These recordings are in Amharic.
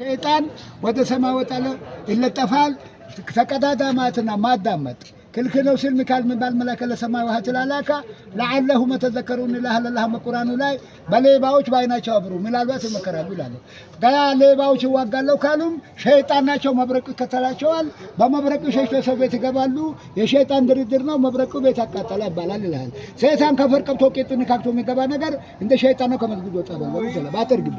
ሸይጣን ወደ ሰማይ ወጣለ ይለጠፋል። ተቀዳዳ ማለትና ማዳመጥ ክልክል ነው ሲል ሚካኤል የሚባል መላከ ለሰማይ ውሃ ትላላካ ለዓለሁ መተዘከሩን ይላል አላህ በቁርአኑ ላይ። በሌባዎች በአይናቸው አብሩ ምናልባት ይመከራሉ ይላሉ። ገና ሌባዎች ይዋጋለሁ ካሉም ሸይጣን ናቸው፣ መብረቁ ይከተላቸዋል። በመብረቁ ሸሽቶ ሰው ቤት ይገባሉ። የሸይጣን ድርድር ነው። መብረቁ ቤት ያቃጠለ ይባላል ይልሃል። ሰይጣን ከፈር ቀብቶ ቄጡን ካክቶ የሚገባ ነገር እንደ ሸይጣን ነው። ከመስጊድ ወጣ በለው ባጠር ግቢ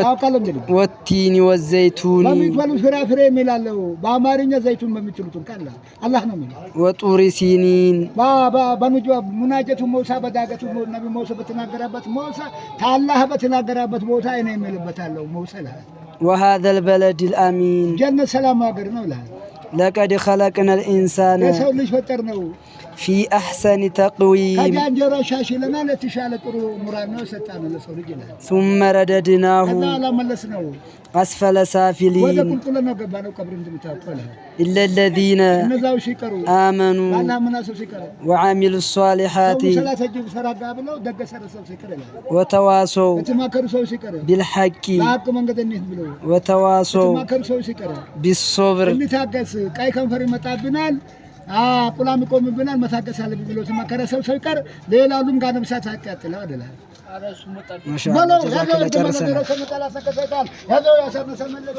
አውቃለሁ እንግዲህ። والتين والزيتون በሚበሉት ፍራፍሬ የሚላለው በአማርኛ ዘይቱን በሚችሉትን ቃል አላህ ነው የሚለው። وطور سينين በሙናጀቱ መውሳ በዳገቱ ነቢ መውሳ በተናገረበት መውሳ ታላህ በተናገረበት ቦታ እኔ የሚልበታለሁ መውሳ ይልሃል። وهذا البلد الأمين ጀነት ሰላም ሀገር ነው ይልሃል። لقد خلقنا الإنسان የሰው ልጅ ፈጠር ነው في أحسن تقويم ከጃንጀሮ ሻሽለናል የተሻለ ጥሩ ሙራድ ነው የሰጣ ነው ለሰው ልጅ ይልሃል። ثم رددناه ከዛ አላመለስ ነው أسفل ወደ سافلين ቁልቁለ ነው ገባ ነው ቀብር እንደምታውቀው ይልሃል። إلا الذين እነዛው ሲቀሩ آمنوا ባላህ ምናሰብ ሲቀሩ وعملوا الصالحات ሰው ሰላት እጅ ሰራጋ ብለው ደገሰ ሰው ሲቀር ይላል። وتواصوا የተማከሩ ሰው ሲቀር بالحق በሀቅ መንገድ እንሂድ ብለው وتواصوا የተማከሩ ሰው ሲቀር بالصبر እንታገስ፣ ቀይ ከንፈር ይመጣብናል፣ ቁላም ይቆምብናል፣ መታገስ አለብን ብሎ የተማከረ ሰው ሲቀር ሌላውም ጋር ነብሳት አያቃጥለው አይደል? ما شاء الله جزاك الله ጨርሰናል። ያዘው ያሰመሰመለሰ።